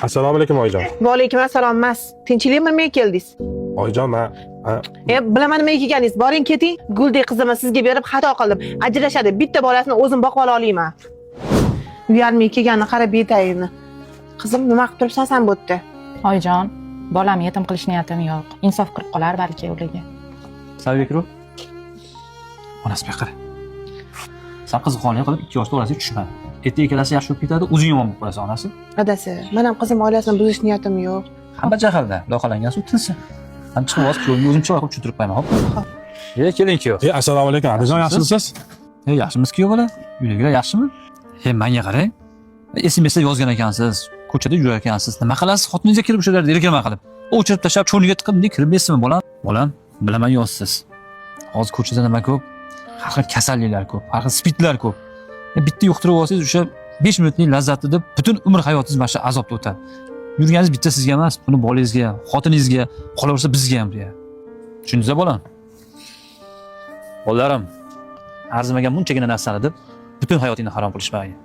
Assalomu alaykum, oyijon. Va alaykum assalom emas. Tinchlikmi, nimaga keldingiz? Oyijon, man E, bilaman nimaga kelganingiz. Boring, keting. Guldek qizimni sizga berib xato qildim. Ajrashadi. Bitta bolasini o'zim boqib ola olmayman. Uyalmay kelganini qara, betayini. Qizim, nima qilib turibsan sen bu yerda? Oyijon, bolamni yetim qilish niyatim yo'q. Insof kirib qolar balki ularga. Savga kiruv. Onasi, bu yoqqa qara. San qiziqxonlik qilib 2 yoshda orasiga tushma. Erta ikkalasi yaxshi bo'lib ketadi, o'zing yomon bo'lib qolasan, onasi. Adasi, men ham qizim oilasini buzish niyatim yo'q. Hamma jahlda loqalangan suv tinsin. Ham chiqib olib, kuyovimga o'zim chiroy qilib tushuntirib qo'yaman, hop? E, keling, kuyov. Assalomu alaykum, adajon, yaxshimisiz? E, yaxshimiz, kuyov bola? Uydagilar yaxshimi? E, menga qarang. SMSda yozgan ekansiz, ko'chada yurar ekansiz. Nima qilasiz? Xotiningizga kirib o'shalarda erkama qilib. O'chirib tashlab, cho'niga tiqib, bunday kirmaysizmi, bolam? Bolam, bilaman yozsiz. Hozir ko'chada nima ko'p? Har xil kasalliklar ko'p, har xil spidlar ko'p. E, bitta yuqtirib olsangiz, o'sha 5 minutlik lazzati deb butun umr hayotingiz mana shu azobda o'tadi. Yurganingiz bitta sizga emas, buni bolangizga, xotiningizga, qolaversa bizga ham deya. Tushundingizmi, bolam? Bolalarim, arzimagan bunchagina narsani deb butun hayotingni harom qilishmagin.